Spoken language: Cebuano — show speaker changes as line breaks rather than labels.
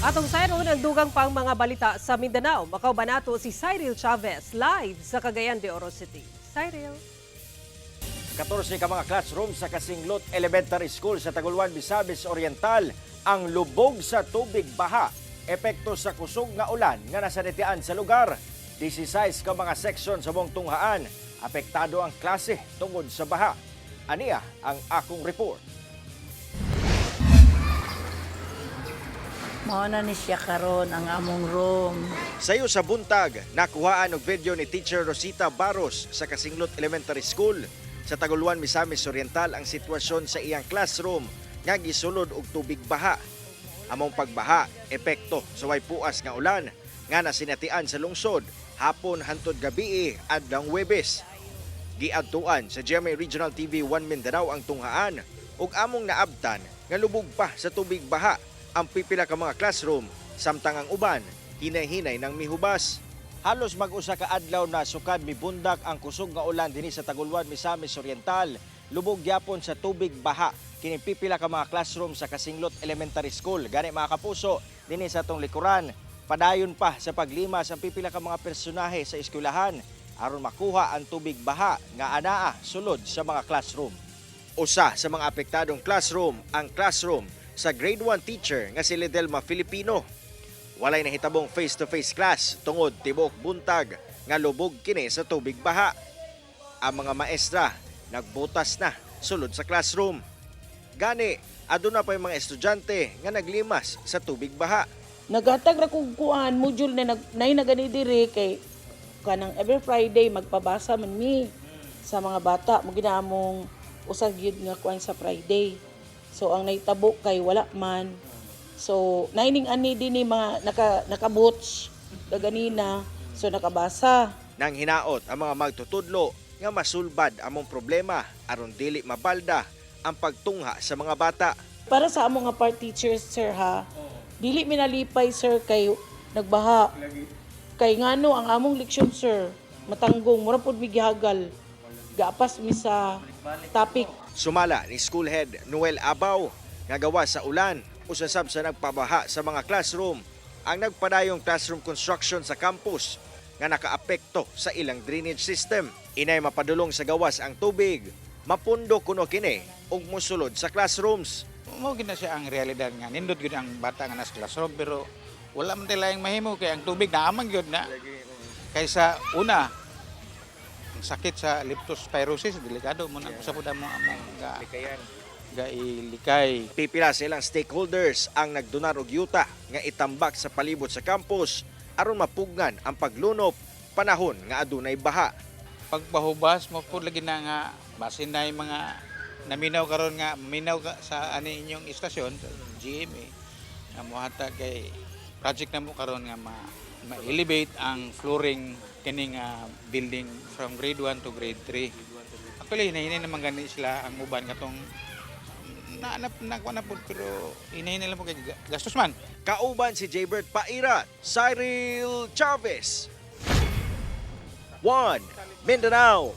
Atong sayron ang dugang pang mga balita sa Mindanao. Makauban nato si Cyril Chavez live sa Cagayan de Oro City. Cyril.
14 ka mga classroom sa Kasinglot Elementary School sa Taguluan, Misamis Oriental ang lubog sa tubig baha. Epekto sa kusog nga ulan nga nasanitian sa lugar. 16 ka mga seksyon sa buong tunghaan. Apektado ang klase tungod sa baha. Ania ang akong report.
Mao na ni siya karon ang among room.
Sayo sa buntag, nakuhaan og video ni Teacher Rosita Barros sa Kasinglot Elementary School. Sa Taguluan, Misamis Oriental ang sitwasyon sa iyang classroom nga gisulod og tubig baha. Among pagbaha, epekto sa way puas nga ulan nga nasinatian sa lungsod hapon hantod gabii adlawng Huwebes. Giadtuan sa GMA Regional TV 1 Mindanao ang tunghaan ug among naabtan nga lubog pa sa tubig baha ang pipila ka mga classroom, samtang ang uban hinay-hinay nang mihubas. Halos mag-usa ka adlaw na sukad mibundak ang kusog nga ulan dinhi sa Taguluan, Misamis Oriental. Lubog gyapon sa tubig baha kini pipila ka mga classroom sa Kasinglot Elementary School. Gani, mga kapuso, dinhi sa atong likuran, padayon pa sa paglimas ang pipila ka mga personahe sa eskwelahan aron makuha ang tubig baha nga anaa sulod sa mga classroom. Usa sa mga apektadong classroom ang classroom sa grade 1 teacher nga si Lidelma Filipino. Walay nahitabong face-to-face class tungod tibuok buntag nga lubog kini sa tubig baha. Ang mga maestra nagbutas na sulod sa classroom. Gani, aduna pa yung mga estudyante nga naglimas sa tubig baha.
Naghatag ra kog kuan module na nag nay nagani diri kay kanang every Friday magpabasa man mi sa mga bata mo ginaamong usa gyud nga kuan sa Friday. So ang nahitabo kay wala man. So naining ani dinhi mga naka boots kaganina, so nakabasa.
Nang hinaot ang mga magtutudlo nga masulbad among problema aron dili mabalda ang pagtungha sa mga bata.
Para sa among nga part teachers, sir, ha. Dili mi nalipay, sir, kay nagbaha. Kay ngano ang among leksyon, sir, matanggong mura pud mi gihagal. Gaapas mi sa topic.
Sumala ni school head Noel Abaw nga gawa sa ulan usasab sa nagpabaha sa mga classroom ang nagpadayong classroom construction sa campus nga nakaapekto sa ilang drainage system. Inay mapadulong sa gawas ang tubig, mapundo kuno kini ug mosulod sa classrooms.
Mao gid na siya ang realidad nga nindot gyud ang bata nga nasa classroom, pero wala man tay laing mahimo kay ang tubig naaman gyud na. Kaysa una, ang sakit sa leptospirosis, delikado mo na sa pud mo among ga ilikay.
Pipila sa ilang stakeholders ang nagdonar og yuta nga itambak sa palibot sa campus aron mapugngan ang paglunop panahon nga adunay baha.
Pagpahubas mo pud lagi na nga basin na yung mga naminaw karon nga minaw ka sa ani inyong istasyon sa GMA nga mohatag kay project na mo karon nga ma-elevate ang flooring kining building from grade 1 to grade 3. Actually, hinahinay naman gani sila ang uban katong na na, na pud, pero hinahinay lang po kay gastos man.
Kauban si Jaybert Pairat, Cyril Chavez. 1 Mindanao.